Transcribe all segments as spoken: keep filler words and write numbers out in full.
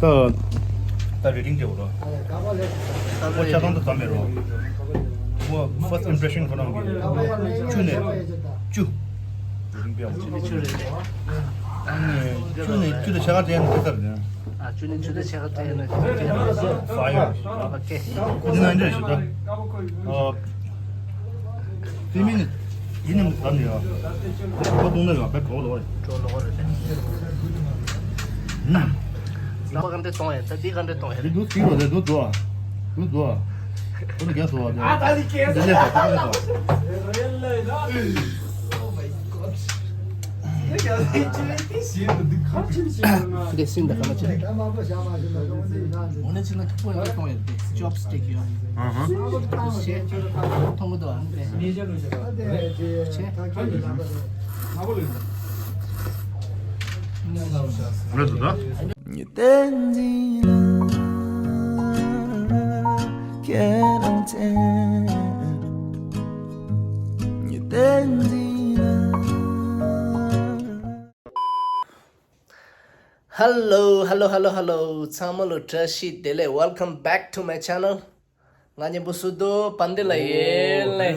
ད་ད་རེ་ཊིང་སྤྲད་དགོས་རོ། ཁོ་ཆ་ཚང་དུ་ཙམ་མེད་རོ། ཁོ་first impression ཁོ་རང་གི་བཅུ་ནས་བཅུ། རེ་ཊིང་སྤྲད་དགོས། བཅུ་ནས་བཅུ་རེད་ལས། ཨ་ནི་བཅུ་ནས་བཅུ་དང་ཕྱེད་ཀ་སྤྲད་ན་ཐུབ་ས་རེད། ཨ་བཅུ་ནས་བཅུ་དང་ཕྱེད་ཀ་སྤྲད་ན་ཐུབ་ས་རེད། ཕ་ཡོ། ཨོ་ཁེ། འདི་ན་འདྲ་ཞིག་ད། ཨ། དེ་མིན་ཡིན་ནམ་ཟ་ནས་ཡོད། ཁོ་བཏུང་ན་ཡོད་པས་གྲོགས་ལོག་རེད། གྲོགས་ལོག་རེད། ཨུམ། ལག་པ་ག་འདྲས་གཏོང་ཡ། ད་འདི་ག་འདྲས་གཏོང་ཡ། འདི་འདུག་སྟེང་རོ་རེད། འདུག་འདུག་ཨ། འདུག་འདུག་ཨ། ཁོ་ནི་རྒྱ་སོ་བ། ཨ་ད་འདི་སྐད་འདི་ལས་ད་ད་ལས་ད། Oh my God. འདི་སྲིན་ད་ག་མ་ཆེ། འོ་ན་ཅི་ན་ཐུག་པ་ཡོད་གཏོང་ཡོད་དེ་ཅོབ་སི་ཊིག་ཡོད། ཨ་ཧ། ཤེས་མཐོང་གི་འདུག་ཨ་ནི་དེ་ཆེ། རེད་འདུག་ད། Hello, hello, hello, hello. ཚང་མ་ལ་བཀྲ་ཤིས་བདེ་ལེགས། Welcome back to my channel. ང་གཉིས་པོ་སུ་དོ་པན་དེ་ལ་ཡེ་ལེ།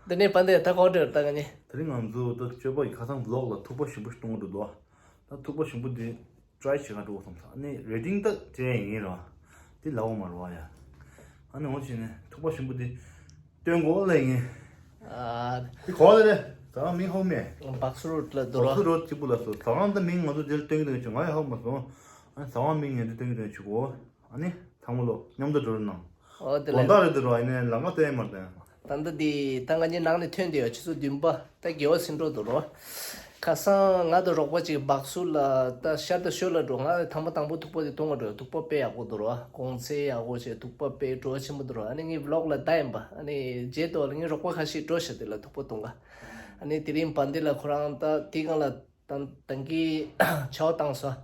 འདི་ནས་པན་དེ་ད་གོ་འདྲ་ད་ང་གཉིས། དེ་རིང་ང་ཚོ་ད་སྤྱོད་པ་ཡི་ཁ་སང་བི་ལོག་ལ་ཐུག་པ་ཞིམ་པོ་ཞིག་གཏོང་གི་འདུག་ད་ཐུག་པ་ཞིམ་པོ་འདི་ཊི་རའི་བྱེད་ག་འགྲོ་བསམ་ས། ཨ་ནི་རེ་ཊིང་ད་སྤྲད་ཡིན་ར། འདི་ལའོ་མ་ར་བ་ཡ། ཨ་ནི་འོ་བྱས་ནས་ཐུག་པ་ཞིམ་པོ་འདི་སྟོན་གོ་ལེ་ཡིན། ཨ། འདི་གོ་ལེ་རེད། ད་མིང་ཧོ་མེ། བག་སུ་རོད་ལ་འདུག་ར། བག་སུ་རོད་གཅིག་པུ་ལ་སོ། ད་གང་ད་མིང་ང་ཚོ་འདིར་སྟོན་གི་འདུག་ཅེས་ང་ཡ་ཧོ་མ་སོང་། ཨ་ནི་ད་གང་མིང་ངས་འདི་སྟོན་གི་འདུག་ཅེས་གོ། ཨ་ནི་ཚང་མ་ལོ་མཉམ་དུ་འགྲོ་རོགས་གནང་། ཨོ་དེ་ལ། དགོང་དག་རེད་འདུག་རོགས། ཨ་ནི་ལམ་ཁ་སྟོན་མར་བསྟན། ད་ལྟ་འདི་ད་ང་གཉིས་ནང་ནས་ཐོན་བསྡད་ཡོད། ཆུ་ཚོད་བདུན་པ་ད་དགེ་བ་ཟིན་འགྲོ་འདུག་རོ། ཁ་སང་ང་དང་རོགས་པ་གཅིག་བག་སུ་ལ་ད་ཤར་ད་ཤོད་ལ་འགྲོ། ང་ཐེངས་མ་དང་པོ་ཐུག་པ་དེ་གཏོང་ག་འགྲོ། ཐུག་པ་དཔེ་ཡག་པོ་འདུག་རོ། གོང་ཚད་ཡག་པོ་བྱས། ཐུག་པ་དཔེ་བྲོ་བ་ཆེན་པོ་འདུག་རོ། ཨ་ནི་ངའི་བི་ལོག་ལ་ད་ཡིན་པ། ཨ་ནི་རྗེས་ཐོག་ལ་ངའི་རོགས་པ་ཁ་ཤས་འགྲོ་ཤག་དེ་ལ་ཐུག་པ་གཏོང་ག། ཨ་ནི་དེ་རིང་བན་དེ་ལ་ཁོ་རང་ད་དེ་སྒང་ལ། ད་ད་གིན་ཆའོ་བཏང་སོང་།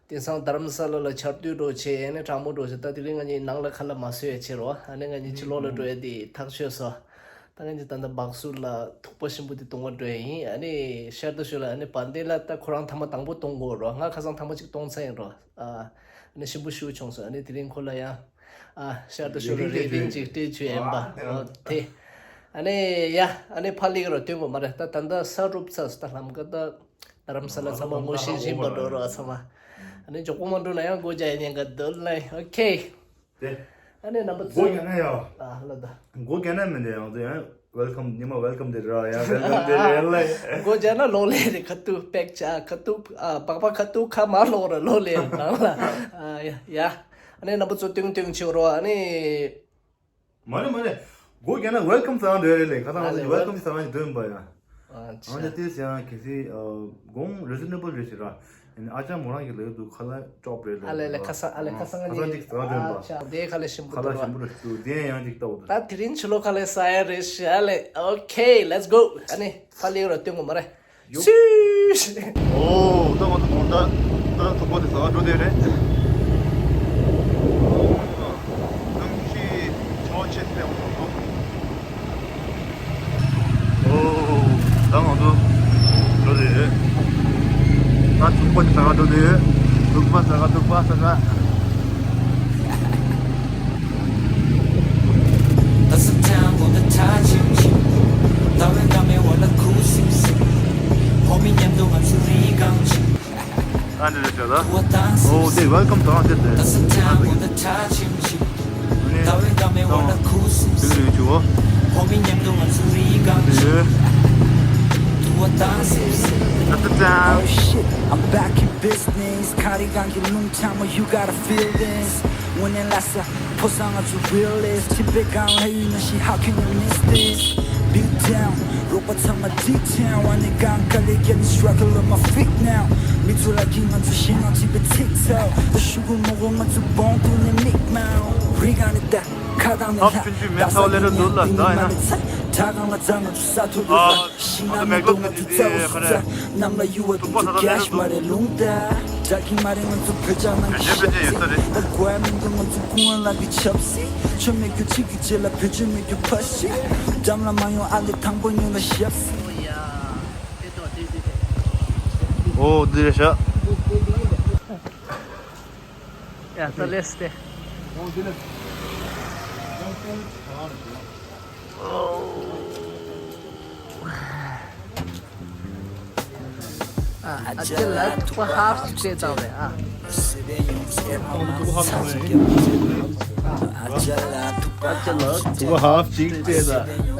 དེང་སང་རྡ་རམ་ས་ལ་ལ་ཆར་དུས་འགྲོ་བྱས། ཨ་ནི་གྲང་མོ་འགྲོ་བྱས། ད་དེ་རིང་ང་གཉིས་ནང་ལ་ཁ་ལག་མ་བཟོས་ཡ་བྱས་རོ། ཨ་ནི་ང་གཉིས་ཕྱི་ལོགས་ལ་འགྲོ་ཡ་དེ་ཐག་ཆོད་སོང་། ད་ང་གཉིས་ད་ལྟ་བག་སུ་ལ་ཐུག་པ་ཞིམ་པོ་དེ་བཏུང་བ་འགྲོ་ཡ་ཡིན། ཨ་ནི་ཤར་ད་ཤོད་ལ་ཨ་ནི་བན་དེ་ལ་ད་ཁོ་རང་ཐེངས་མ་དང་པོ་གཏོང་གོ་རོ། ང་ཁ་སང་ཐེངས་མ་གཅིག་གཏོང་ཚར་ཡིན་རོ། ཨ་ནི་ཞིམ་པོ་ཞེ་པོ་བྱུང་སོང་། ཨ་ནི་དེ་རིང་ཁོ་ལ་ཡ། ཨ་ཤར་ད་ཤོད་ལ་རེ་ཊིང་ཅིག་སྤྲད་བཅུག་ཡིན་པ། ཨོ་དེ། ཨ་ནི་ཡ། ཨ་ནི་ཕར་སླེབས་རོགས་སྟོན་དགོས་མ་རེད། ད་ད་ལྟ་ས་རུབ་ཚར་སོང་། ད་ལམ་ཁ་ད་རྡ་རམ་ས་ལ་ཚང་མ་ངོ་ཤེས་བཞིན་པ་འགྲོ་རོགས་ཚང་མ། ཨ་ནི་མགྱོགས་པོ་མ་འགྲོ་ན་ཡང་སྒོ་རྒྱག་ཡ་ཉེན་ཁ་འདུག་ལེ། ཨོ་ཁེ། དེ། ཨ་ནི་རྣམ་པ་ཚོ། སྒོ་རྒྱག་ན་ཡ། ཨ་ལ་ད། སྒོ་རྒྱག་ན་མི་འདི་ཡང་ཚོ་ཡང་ཝེལ་ཀམ། ཉི་མ་ཝེལ་ཀམ་དེ་ར་ཡ། ཝེལ་ཀམ་དེ་ར་ལེ། སྒོ་རྒྱག་ན་ལོག་ལེ་རེད། ཁ་ཐུག་པེག་ཆ་ཁ་ཐུག་ཨ་པག་པ་ཁ་ཐུག་ཁ་མར་ལོག་ར་ལོག་ལེ་རང་ལ། ཨ་ཡ་ཡ། ཨ་ནི་རྣམ་པ་ཚོ་ཏུང་ཏུང་བྱེད་རོགས། ཨ་ནི། མ་རེད་མ་རེད། སྒོ་རྒྱག་ན་ཝེལ་ཀམ་ཟེར་ཡ་འདོད་རེད་ལེ། ཁ་སང་ང་ཚོ་ཝེལ་ཀམ་ཟེར་ཡ་འདོད་ཡིན་པ་ཡ། ཨ་ནི་དེ་ཟེར་ཡ་གལ་སྲིད་དགོངས་རི་ཛི་ནེ་བལ་རེད་ཟེར་ར། ཨ་ཅག་མོ་རང་གི་ལབ་འདུག་ཁ་ལག་ཅོབ་རེད་ལེ། ཨ་ལེ་ལེ། ཁ་སང་ཨ་ལེ་ཁ་སང་ང་ཁ་སང་ཅིག་ཟེར་འདོད་ཡིན་པ། ཨ་ཅག་དེ་ཁ་ལག་ཞིམ་པོ་འདུག་ཁ་ལག་ཞིམ་པོ་རེད་འདུག་དེ་ཡང་ཅིག་ལྟ་བུ་འདུག་ད་དེ་རིང་ཕྱི་ལོགས་ཁ་ལག་ཟ་ཡ་རེད་ཤག་ལེ། ཨོ་ཁེ། ལེ་ཊི་སི་གོ། ཨ་ནི་ཕར་སླེབས་རོགས་སྟོན་དགོས་མ་རེད། ཡོ། སུ། ཨོ་ད་ང་ཚོ་གོང་ད་ད་ཐུག་པ་དེ་ཟ་ག་འགྲོ་དེ་རེད། གནམ་གཤིས་ཆར་པ་ཆེ་སེ་འདུག་ཨོ་ད་ང་ཚོ་འགྲོ་དེ་རེད། ད་ཐུག་པ་དེ་ཟ་ག་འགྲོ་དེ་ཡོད། ཐུག་པ་ཟ་ག་ཐུག་པ་ཟ་ག་ད་སི་ཐན་གོ་ད་ཐ་ཆིམ་ཆིམ། ཟླ་བའི་འགྲམ་མའི་འོག་ལ་ཁུ་སིམ་སིམ། ཕོ་མོ་མཉམ་དུ་ང་ཚོ་རི་སྒང་ཆིམ། ཨ་འདྲ་རེད་ཤག་ད། ཨོ་དེ་ཝེལ་ཀམ་དང་དེ་དེ། ད་སི་ཐན་གོ་ད་ཐ་ཆིམ་ཆིམ། ཨ་ནི་ཟླ་བའི་འགྲམ་མའི་འོག་ལ་ཁུ་སིམ་སིམ། ཕོ་མོ་མཉམ་དུ་ང་ཚོ་རི་སྒང་ཆིམ། ད་སི་ཐན། Oh shit, I'm back in business. ཁ་རི་སྒང་གི་རླུང་འཚབ་མ། You gotta feel this. དངོས་གནས་ལ་ས། ཕོ་བཟང་ང་ཚོ་realist། ཆིབས་པའི་སྒང་ལ་ཡོད་ན་ཤི། How can you miss this? Beat down. རོགས་པ་ཚང་མ་dig down. ཨ་ནི་གང་ག་ལེ་get me struggle on my feet now. མི་ཚོ་ལ་གི་ང་ཚོ་ཤེས་ན་ཆིབས་པའི་ཚིག་ཚོ། ད་ཤུ་གུ་མོ་གོ་ང་ཚོ་བོང་དུ་ནས་མིག་མའོ། རི་ག་ནས་ད་ཁ་དང་ནས་ལྷ། ཐོབ་ཆུང་ཆུང་མེད་ཚ་བ་ལས་ར་འདུག་ལ་ད་ཡིན་ན། ད་གང་ལ་ཚ་ང་ཚོ་ས་ཐོ་ལོ་ཨ། ད་ང་ཚོ་མེག་ལོབ་ནི་དེ་དེ་ཁ་རེ། ཐུག་པ་ད་ད་ལེ་རུ་འདུག་བོད་ཇོན་བོད་ཇོན་ཡོད་ས་རེད། ཨོ་དེ་རེད་ཤག་ད་ལེས་ཏེ། ཨ་ཅེ་ལ་ཐུག་པ་ཧབ་ཅིག་སྤྲད་བཏང་བས་ཨ། ཨ་ཅེ་ལ་ཐུག་པ་ཧབ་ཅིག་སྤྲད་ད།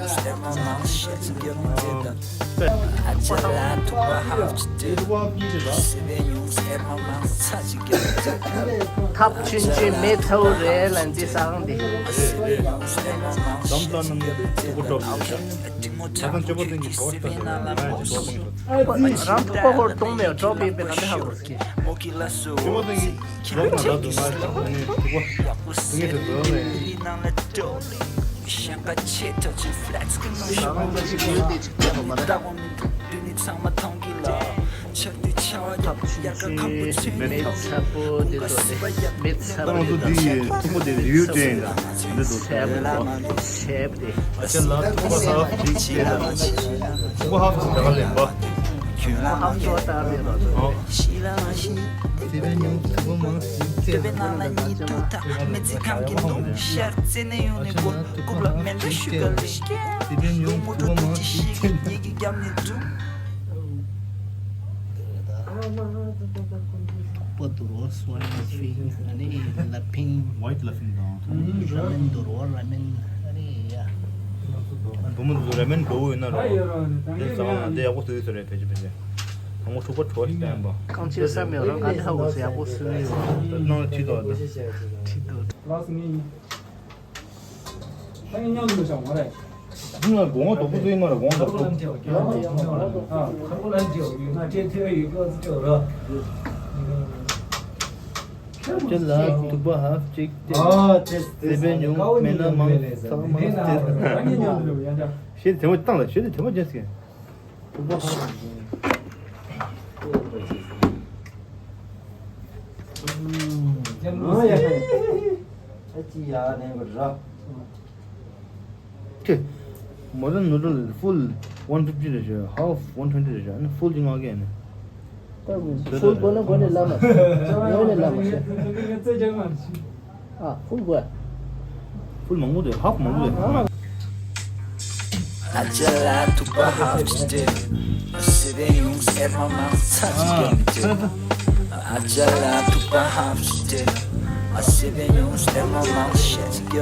ཐབ་ཆུན་ཆུན་མེ་ཚ་བོ་རེད་ལ་འདི་ས་ཁང་འདི། འདམ་ལྟ་ནང་གི་ཐུག་པ་སྒྲོག་ཡོད་ཤག་ད་ཁང་སྤྱོད་པ་ཚན་གྱི་གོ་ཤ་ད་ང་ཡི་གོ་མང་ཤག་རང་ཐུག་པ་ཧོར་གཏོང་མེད་སྒྲོག་པའི་པའི་ལ་འདི་ཧ་གོ་ཀི། སྤྱོད་པ་ཚན་གྱི་སྒྲོག་ན་ད་དུ་ང་ཡི་ཐུག་པ་ཐུག་ངེས་དུ་འགྲོ་ནས། མེ་ཚ་པོ་དེ་ཚོ་མེ་ཚ་པོ་དེ་ཚོ་ད་ང་ཚོ་འདི་ཡི་ཐུག་པ་དེ་རི་བོ་ཅན་འདི་འདུག་ཚལ་པོ་ཚལ་པོ་དེ། ཨ་ཅེ་ལ་ཐུག་པ་ཧབ་ཅིག་སྤྲད་ད། ཐུག་པ་ཧབ་ཅིག་ད་ག་ལེན་པ། ཧབ་ཅོ་ད་རེད་རོ། ཨོ། དེ་བས་ཉུང་ཐུག་པ་མང་ཞིག་སྤྲད་ད། ཨ་ཅེ་ལ་ཐུག་པ་ཧབ་ཅིག་སྤྲད་ད། དེ་བས་ཉུང་ཐུག་པ་མང་ཞིག་སྤྲད་ད། པོ་དུ་རོ་སུ་ཝན་ཕིང་ཨ་ནི་ལ་ཕིང་། ཝའིཊ་ལ་ཕིང་དང་། ཨ་ནི་ར་མེན་དུ་རོ་ར་མེན་ཨ་ནི་ཡ། བུ་མོ་དུ་ར་མེན་དགའ་བོ་ཡོད་ན་རོ། དེ་ཟ་བ་ན་དེ་ཡག་པོ་བཟོས་ཡོད་ས་རེད། ཕལ་ཆེར་ཕལ་ཆེར། དང་པོ་ཐུག་པ་གྲོ་ཞིག་བསྟན་པ། རྐང་རྗེས་ས་མེད་རང་ག་འདྲ་ཧ་གོ་སོང་ཡག་པོ་བཟོས་ཡོད། ད་ནང་ཁྲིད་དོ་ད། ཁྲིད་དོ། ལགས་སོ་ངས། ད་ངས་མཉམ་དུ་བཞག་མ་རེད། ང་དགོང་དོག་པོ་ཚོའི་ང་ལ་དགོང་དོག་པོ། ཅེ་ལ་ཐུག་པ་ཧབ་ཅིག་སྟེ། དེ་བས་ཉུང་མེད་ན་མང་ཚང་མ་སྟེ། ཞེས་དེ་མ་བཏང་ལ་ཞེས་དེ་མ་བྱས་ཟིན། ཐུག་པ་ཧབ་ཅིག་ཨ་ཅི་ཡ་ནས་བར། ཁྱེད། མོ་ཌན་ནུ་ཌལ་ཧྥུལ་ཝན་ཕིབ་ཊི་རེད་ཤག་ཧབ་ཝན་ཊུ་ཝན་ཊི་རེད་ཤག་ཨ་ནི་ཧྥུལ་གྱི་ང་གས་ནི། ཧྥུལ་དགོས་ན་དགོས་ནས་ལབ་མ་ཤེས། དངོས་ནས་ལབ་མ་ཤེས། ཨ་ཧྥུལ་དགོས། ཧྥུལ་མང་པོ་འདུག་ཧབ་མང་པོ་འདུག་ཨ་ཅེ་ལ་ཐུག་པ་ཧབ་ཅིག་སྟེ། སི་བེ་ཡོང་སེ་མ་མང་ཚ་ཅིག་ཨ་ཅེ་ལ་ཐུག་པ་ཧབ་ཅིག་སྟེ། སི་བེ་ཡོང་སེ་མ་མང་ཤ་ཅིག་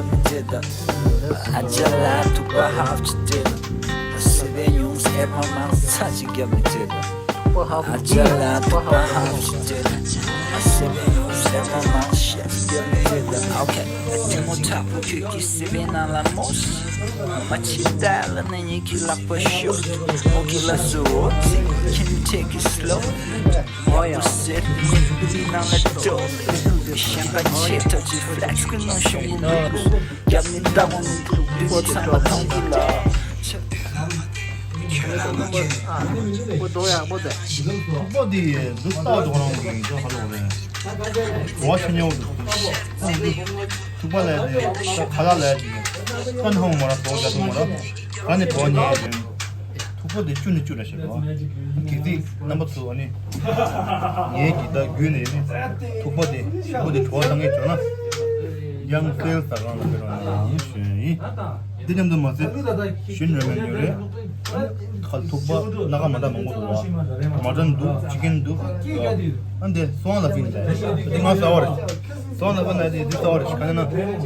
ཨ་ཅེ་ལ་ཐུག་པ་ཧབ་ཅིག་སྟེ། སི་བེ་ཡོང་སེ་མ་མང་ཚ་ཅིག་ཨ་ཅེ་ལ་ཐུག་པ་ཧབ་ཅིག་སྟེ། སི་བེ་ཡོང་སེ་མ་མང་ཤ་ཅིག་ཨ་ཅེ་ལ། ཨོ་ཁེ། ཨ་ཅེ་མོ་ཁྲ་པོ་ཁྱོད་ཀྱི་སི་བེ་ནང་ལ་མོ་ཤི། མ་ཕྱི་ད་ལ་ནི་ཉིད་ཀྱི་ལག་པ་ཤོག་མོ་གི་ལ་སོ་ཚིག་ཁྱིམ་ཆེ་གི་སི་ལོ། ཨོ་ཡ། སེར་པི་ནང་ལ་འགྲོ། ཤན་པ་ཆེ་ཐག་ཆེ་ཕ་ལེགས་ཀུན་ནང་ཤོང་ཡིན་ནོ། རྒྱབ་ནི་ལྟ་བ་མི་འདུག་བདུད་ཀྱི་ཚང་མ་ཐང་གི་ལ། ཁྱོད་ལ་མ་ཁྱོད། པོ་དོ་ཡག་པོ་དེ། པོ་དེ་འདུག་ལྟ་དོ་རང་གི་འདུག་ཧ་ལོ་རེད། བ་ཤ་ཉོ་འདུག་ཐུག་པ་ལ་ཡ་དེ་ཁ་ལག་ལ་ཡ་དེ་ཀན་ཧོང་མོ་ར་དོ་རྒྱ་དུ་མོ་ར་ག་ནས་དོ་ཉེ་ཡ་དེ། ཐུག་པ་དེ་བཅུ་ནས་བཅུ་ར་ཞེས་པ། གེགས་སྲིད་རྣམ་པ་ཚོ་ཨ་ནི། ངའི་གི་ད་རྒྱུད་ནས་ནི། ཐུག་པ་དེ་ཐུག་པ་དེ་བྲོ་བ་བཏང་ངེས་བྱུང་ན། ཡང་ཧྥེལ་ཟ་གང་ལ་ཕེབས་རང་ཡང་ཞུ་ཡིན། འདི་མཉམ་དུ་མ་ཟད་ཞུན་རེ་མེན་ཉོ་རེད། ཁ་ཐུག་པ་སྣ་ཁ་མ་འདྲ་མང་པོ་འདུག་བ། མ་ཏན་འདུག་ཅི་ཀན་འདུག་ཨ་འདི་སོང་ལ་ཕིན་ལ་འདི་ང་ཟ་བ་རེད། སོང་ལ་ཕིན་ལ་འདི་འདི་ཟ་བ་རེད། ག་ན་ན་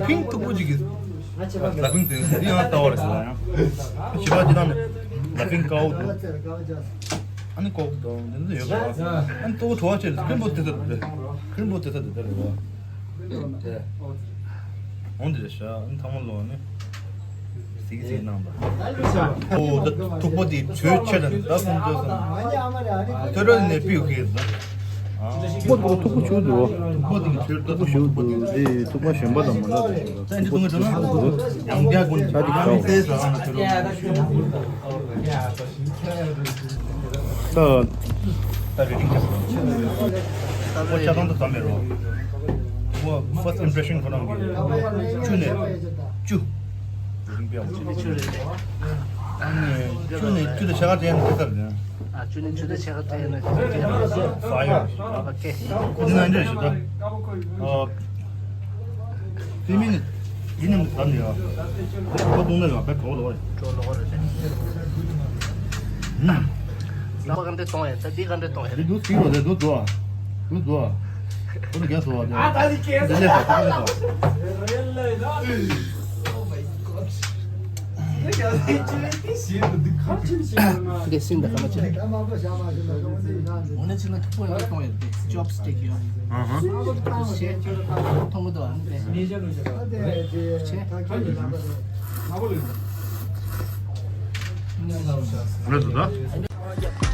ཕིན་ཐུག་པོ་ཅིག་གི་ལ་ཕིན་དེ་འདི་ང་ཟ་བ་རེད་ཟེར་ཡང་ཞི་བ་ཅི་ན་ནི་ལ་ཕིན་ཀའོ་འདུག་ཨ་ནི་ཀོག་དང་འདི་འདི་ཡོད་པ། ཨ་ནི་ཏོ་གྲོ་བ་ཆེ་ཀྲིན་པོ་དེ་ཚོ་རེད། ཀྲིན་པོ་དེ་ཚོ་དེ་ཚོ་རེད་བ། འོང་དེ་རེད་ཤག་ཨ་ནི་ཐང་མ་ལོ་ནི། ཟིག་ཟིག་གནང་དང་། ཨོ་ད་ཐུག་པོ་དེ་ཆོས་ཆེ་དང་ད་གསུང་ཆོས་སམ། ཐོས་རོགས་ནས་པིའུ་ཁེལ་སོང་། ཐུག་པོ་དེ་ཐུག་པོ་ཆུ་འདུག་ཐུག་པོ་དེ་ཆོས་ད་ཐུག་པོ་ཆུ་འདུག་དེ་ཐུག་པ་གཞན་པ་དང་མ་འདྲ་དེ་ད་འདི་ཐུག་པོ་ཆུ་འདུག་ཡང་རྒྱ་ཀུན་ཆ་དེ་ཁ་ས་ད་ད་རེ་ཏིང་ཆ་ཁོ་ཆ་ཚང་དུ་ད་མེད་རོ། ཁོ་first impression ཁོ་རང་གི་ཆུ་ནས་ཆུ། ཆུ་ནས་ཆུ་དང་ཆ་ག་ཅན་དེ་ལྟར་ནས། ཨ་ཆུ་ནས་ཆུ་དང་ཆ་ག་ཅན་ནས་དེ་ལྟར། ཕ་ཡོ། ཨོ་ཁེ། དེ་ན་འདྲ་ཞིག་ད། ཨོ། དེ་མིན་ཡིན་ནམ་ཟ་ནས་ཡ། ཁོ་བཏུང་ན་ཡ་བས་གྲོགས་ལོག་རེད། གྲོགས་ལོག་རེད། ལག་པ་ག་འདྲས་གཏོང་ཡ། ད་འདི་ག་འདྲས་གཏོང་ཡ། རེད་འདུག་སྲིད་རོ་རེད་འདུག་འདུག་ཨ། འདུག་འདུག་ཨ། ཁོ་ནི་རྒན་སོ་བ་དེ། ཨ་ད་ལི་ཀེ་ཟ། འདི་ལས་ཟ་ཁོ་ནི་ཟ། འདི་སིན་ད་ག་མ་ཅི། འོ་ན་ཅི་ན་ཐུག་པ་ཡོད་གཏོང་ཡོད་དེ། ཅོབ་སི་ཊིག་ཡོད། ཨ་ཧ། ཐུག་པ་ཐུག་པ་ཞེས་ཁྱོད་མཐོང་གི་འདུག་ཨ་ནི་དེ། ཆེ། རེད་འདུག་ད།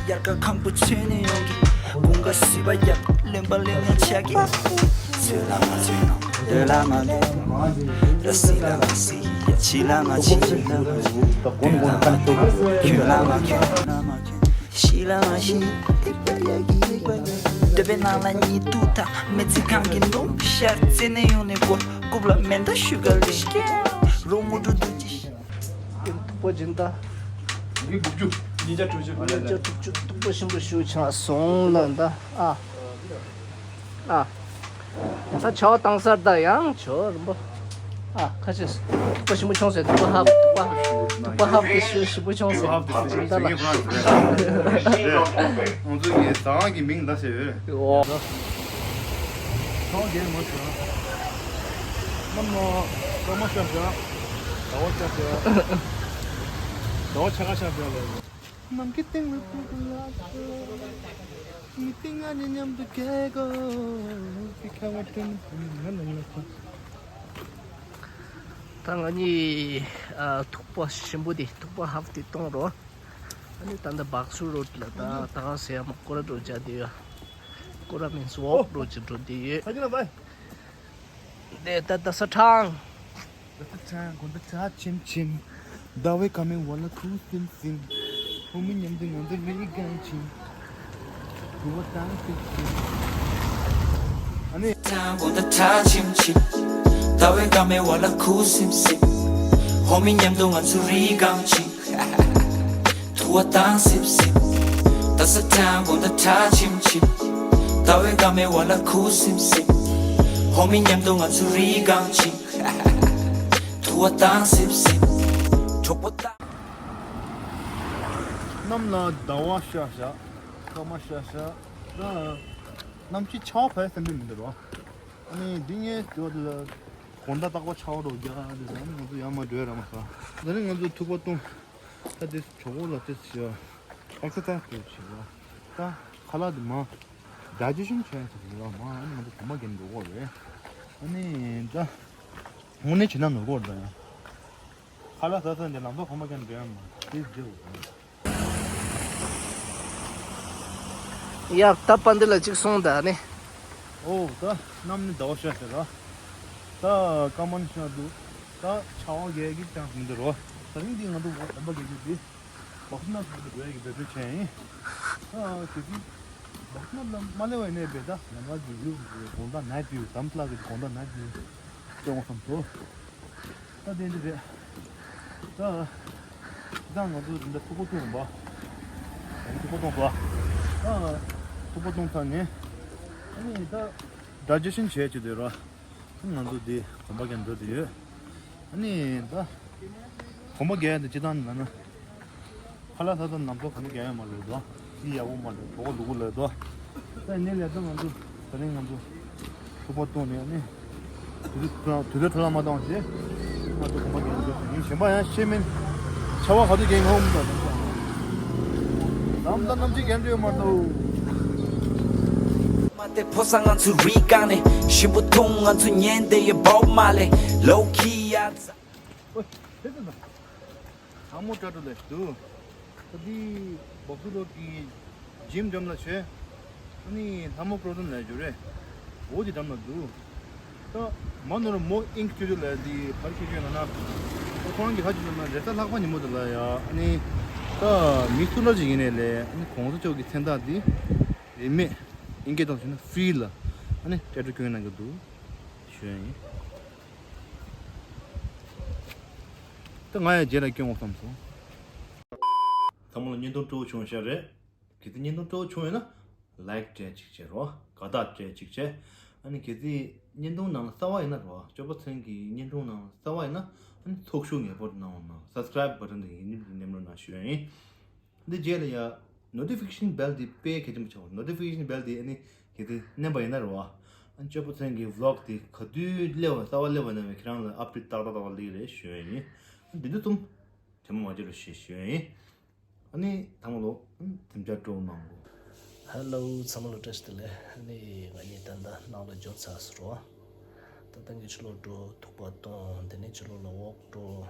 དབྱར་ཁ་ཁམ་བུ་ཆེ་ནས་ཡོང་གི། དགུན་ཁ་བཞི་པ་ཡག་ལོན་པ་ལོན་ངན་ཆགས་ཀྱི། ཚོད་ལ་མ་ཚོད་ན་འདོད་ལ་མ་འདོད། ར་སི་ལ་མ་སི་ཡ་ཕྱི་ལ་མ་ཕྱི། ཕྱི་ལ་མ་ཕྱི། དུས་ལ་མ་དུས། ཁྱོད་ལ་མ་ཁྱོད། ཤི་ལ་མ་ཤི། འདོད་པའི་ནང་ལ་གཉིད་དུ་ད། མི་ཚེ་གང་གི་ནུབ་ཤར་རྩེ་ནས་ཡོང་ནས་སྐོར། རྐུབ་ལ་མེ་མདའ་ཤུ་ག་ལི་ཤི་ཀེ། རོ་ངུ་འགྲོ་འདུག་ཅི། ཐུག་པ་སྦྱིན་བདག་ཉིས་བརྒྱ་དྲུག་ཅུ། ཉིས་བརྒྱ་དྲུག་ཅུ། ཐུག་པ་ཞིམ་པོ་ཞུ་ཆང་སོང་ལ་ད་ཨ། ཨ། ད་ཆའོ་བཏང་སར་ད་ཡང་ཆོ་རིན་པོ། ཨ་ཁ་ཤས་ཐུག་པ་ཞིམ་པོ་ཆུང་ཟེར། ཐུག་པ་ཧབ། ཐུག་པ་ཧབ། ཐུག་པ་ཧབ་དེ་ཞུ་ཞིམ་པོ་ཆུང་ཟེར། སྦྱིན་བདག་ལ། ང་ཚོ་གི་ཟ་ཁང་གི་མིང་ད་ཟེར་ཡོད། ཨོ། ཚང་རྒན་མ་ཟེར། མ་མ་ཀ་མ་ཤ་ཤ། ཟླ་བ་ཤ་ཤ། ཟླ་བ་ཆ་ག་ཤ་ཤ་ལ། ནམ་མཁའི་སྟེང་ལ་སྤོས་ལ། མི་སྟེང་ང་ནི་མཉམ་དུ་སྐྱེ་དགོས། ཁ་བ་དྲན་ང་ན་ཡོད་ཁོ། ད་ང་གཉིས་ཨ་ཐུག་པ་ཞིམ་པོ་དེ། ཐུག་པ་ཧབ་དེ་གཏོང་རོགས། ཨ་ནི་ད་ལྟ་བག་སུ་རོ་ལ་ད་ད་ག་ཟེ་ཡ་མ་ཀོ་ར་འགྲོ་བྱ་དེ་ཡོད། ཀོ་ར་མིན་སུ་འོག་འགྲོ་ཅི་འགྲོ་དེ་ཡོད། ད་ད་ས་ཁྲང་། ད་ས་ཁྲང་དགོང་དག་ཁྲ་ཆིམ་ཆིམ། ཟླ་བའི་སྐར་མའི་འོག་ལ་ཁུ་སིམ་སིམ། ཕོ་མོ་མཉམ་དུ་ང་ཚོ་རི་སྒང་ཕྱིན། དུ་བ་དྭངས་སིབ་སིབ། ཨ་ནི། ཁྲང་དགོང་དག་ཁྲ་ཆིམ་ཆིམ། ཟླ་བའི་སྐར་མའི་འོག་ལ་ཁུ་སིམ་སིམ། ཕོ་མོ་མཉམ་དུ་ང་ཚོ་རི་སྒང་ཕྱིན། དུ་བ་དྭངས་སིབ་སིབ། ད་ས་ཁྲང་དགོང་དག་ཁྲ་ཆིམ་ཆིམ། ཟླ་བའི་སྐར་མའི་འོག་ལ་ཁུ་སིམ་སིམ། ཕོ་མོ་མཉམ་དུ་ང་ཚོ་རི་སྒང་ཕྱིན། དུ་བ་དྭངས་སིབ་སིབ། གྲོགས་པོ་དང་། གནམ་ལ་ཟླ་བ་ཤར་ཤག་སྐར་མ་ཤར་ཤག་ད་གནམ་གཤིས་ཆར་པ་བབས་ཟིན་པའི་མི་འདུག་རོ། ཨ་ནི་འདི་ངའི་ཟེར་བ་དེ་ལ་དགོང་དག་རྟག་པར་ཆར་པ་འགྲོ་རྒྱུ་ཨ་ནི་ང་ཚོ་ཡར་མར་འགྲོ་ཡ་ར་མ་ཟ། ད་ནི་ང་ཚོ་ཐུག་པ་བཏུང་། ད་དེ་གྲོད་ཁོག་ལ་དེ་ཞེས་ཨེག་སར་སའི་སི་འགྲོ་བྱེད་ལ། ད་ཁ་ལག་དེ་མ་ཌའི་ཇེ་ཤན་བྱས་ཟེར་གི་ལ་མ་ཨ་ནི་ང་ཚོ་གོམ་པ་རྒྱག་འགྲོ་གི་རེད། ཨ་ནི་ད་དངོས་གནས་བྱེད་ན་ནོར་གི་རེད་ད་ཡང་། ཁ་ལག་ཟ་ས་འདི་ལམ་ཐོག་གོམ་པ་རྒྱག་འགྲོ་ཡ་མ་དེ་འགྲོ་གི་རེད། ཡ་ད་པ་འདི་ལ་གཅིག་སོང་ད་ནི། ཨོ་ད་གནམ་ནི་ཟླ་བ་ཤར་ཟེར་ར། ད་སྐར་མ་ནི་ཤར་འདུག་ད་ཆར་པ་རྒྱག་གི་ཅང་མི་འདུག་རོ། ད་རིང་འདི་ང་ཚོ་གོམ་པ་རྒྱག་རྒྱུ་འདི། བག་སྣབས་ཟེར་གི་འགྲོ་ཡ་གི་འབད་བརྩོན་བྱས་ཡིན། ད་དེ་དུས་བག་སྣབས་ལ་མ་སླེབས་པ་ཡིན་ནའི་བེ་ད་ང་ང་གི་ཡུལ་གི་དགོང་དག་ནའི་ཊི་བིའུ་དམ་ལྷ་གི་དགོང་དག་ནའི་ཊི་བིའུ་སྟོན་དགོས་བསམ་སོང་། ད་དེ་འདྲ་རེད། ད་ད་ང་ཚོ་འདི་འདྲ་ཐུག་པ་བཏུང་བ། ད་ཐུག་པ་བཏུང་བ། ད་ཐུག་པ་བཏུང་ཚར་ནས་ཨ་ནི་ད་ཌའི་ཇེ་ཤན་བྱས་བྱས་དེ་ར། ང་ཚོ་འདི་གོམ་པ་རྒྱག་འགྲོ་དུ་ཡོད། ཨ་ནི་ད་གོམ་པ་རྒྱག་ཡ་འདི་སྤྱི་བཏང་ལ་ན་ཁ་ལག་ད་ལྟ་ནམ་ཚོད་གོམ་པ་རྒྱག་ཡ་མ་རེད་དོ། ཅི་ཡག་པོ་མ་རེད། གྲོད་ཁོག་ལུ་གུ་ལ་དོ། ད་ནི་ལས་ད་ང་ཚོ་ད་རིང་ང་ཚོ་ཐུག་པ་བཏུང་ནས་ཨ་ནི་དུས་ཚོད་དུས་ཚོད་ཐ་ལ་མ་བཏང་ཞེས་ང་ཚོ་གོམ་པ་རྒྱག་འགྲོ་ཡིན། གཞན་པ་ཡང་ཤེས་མིན་ཆར་པ་ག་དུས་རྒྱག་ངོ་མི་འདུག་ནམ་ཟླ་གནམ་གཤིས་རྒྱག་འགྲོ་ཡོད་མ་གཏོགས། མ་དེ་ཕོ་ས་ང་ཚོ་རི་སྒང་ནས་ཞིམ་པོ་འཐུང་ང་ཚོ་ཉན་དེ་ཡོད་བོག་མ་ལེ་ལོ་ཁི་ཡ་ཛ། ཨོ་དེ་ཚོ་ད་ལྷ་མོ་སྐྲ་གྲོ་ལས་འདུག་ད་འདི་བོག་སུ་རོ་གི་ཇིམ་འགྲམ་ལ་བྱོས། ཨ་ནི་ལྷ་མོ་པྲོ་ཏོན་ལས་འཇུ་རེད། འོ་དེ་འགྲམ་ལ་འདུག་ད་མ་ནོར་མོ་ཨིང་སི་ཊི་ཊུ་ལ་འདི་ཕར་ཁྱེར་ཁྱེར་ན་ན། ད་ཁོང་གི་ཧ་ཅི་ལ་ན་རེས་གཟའ་ལྷག་པ་ཉིན་མོ་དེ་ལ་ཡ་ཨ་ནི་ད་མི་སུ་འདྲ་ཅིག་ཡིན་ནའི་ལས་ཨ་ནི་གོང་ས་མཆོག་གི་མཚན་རྟགས་འདི་རིན་མེད་ཨིན་སྐད་ཐོག་བྱས་ན་ཧྥི་རི་ལ་ཨ་ནི་ཊེ་ཊུ་སྐྱོན་གནང་གི་འདུག་ཞུ་ཡ་ཡིན། ད་ང་ཡང་རྗེས་ལ་སྐྱོན་འོང་བསམ་སོང་། ཚང་མ་ལ་བརྙན་ཐུང་སྤྲོ་བོ་བྱུང་ཤག་རེད། གལ་ཏེ་བརྙན་ཐུང་སྤྲོ་བོ་བྱུང་ཡོད་ན་ལའིཀ་སྤྲད་ཅིག་བྱེད་རོགས། དགའ་རྟགས་སྤྲད་ཅིག་བྱེད། ཨ་ནི་གལ་སྲིད་བརྙན་ཐུང་ནང་ལ་གསར་པ་ཡིན་ན་རོ། སྐྱོབ་པ་ཚེ་རིང་གི་བརྙན་ཐུང་ནང་ལ་གསར་པ་ཡིན་ན། ཨ་ནི་ཚོགས་ཞུགས་ངེས་པར་དུ་གནང་རོགས་གནང་། སབ་སི་ཀ་རེབ་བ་ཊན་དེ་ཡིན་ནི་མནན་རོགས་གནང་ཞུ་ཡ་ཡིན། འདི་རྗེས་ལ་ཡ་ནོ་ཊི་ཕི་ཀེ་ཤན་བྷེལ་དེ་དཔེ་གལ་ཆེན་པོ་ཆགས་པ། ནོ་ཊི་ཕི་ཀེ་ཤན་བྷེལ་དེ་ཨ་ནི་གལ་སྲིད་མནན་པ་ཡིན་ན་རོ། ཨ་ནི་སྐྱོབ་པ་ཚེ་རིང་གི་བི་ལོག་དེ་ག་དུས་སླེབས་པ་གསར་པ་སླེབས་པ་ན་ཁྱེད་རང་ལ་ཨབ་ཌེཊ་ཏག་ཏག་ཏག་ཏག་སླེབས་རེད་ཞུ་ཡ་ཡིན། འདི་འདི་གསུམ་དྲན་པ་མ་བརྗེད་རོགས་ཞེས་ཞུ་ཡ་ཡིན། ཨ་ནི་ཚང་མ་ལོ་འཛིན་གྲྭ་སྤྲོ་གནང་གོ། ཧེ་ལོ། ཚང་མ་ལ་བཀྲ་ཤིས་བདེ་ལེགས། ཨ་ནི་ང་གཉིས་ད་ལྟ་ནང་ལ་འབྱོར་ཚར་སོང་རོ། ད་ལྟ་ངས་ཕྱི་ལོགས་འགྲོ། ཐུག་པ་གཏོང་། དེ་ནས་ཕྱི་ལོགས་ལ་ཝོག་འགྲོ།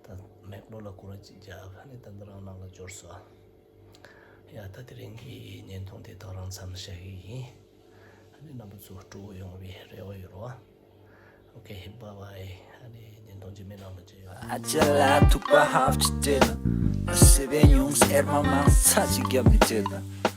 ད་མེག་ཌོ་ལ་སྒོ་ར་གཅིག་རྒྱབ། ཨ་ནི་ད་ལྟ་རང་ནང་ལ་འབྱོར་སོང་། ཡ། ད་དེ་རིང་གི་བརྙན་ཐུང་དེ་དག་རང་མཚམས་བཞག་གི་ཡིན། ཨ་ནི་རྣམ་པ་ཚོ་སྤྲོ་པོ་ཡོང་བའི་རེ་བ་ཡོད་རོ། ཨོ་ཁེ། བྷའི་བྷའི། ཨ་ནི་བརྙན་ཐུང་རྗེས་མའི་ནང་ལ་མཇལ་ཡོང་། ཨ་ཅག་ལ་ཐུག་པ་ཧབ་ཅི་སྤྲད་དང་། ཨ་སེ་བའི་ཉུང་སེར་མ་མང་ཚ་ཅིག་རྒྱབ་ནས་སྤྲད་དང་།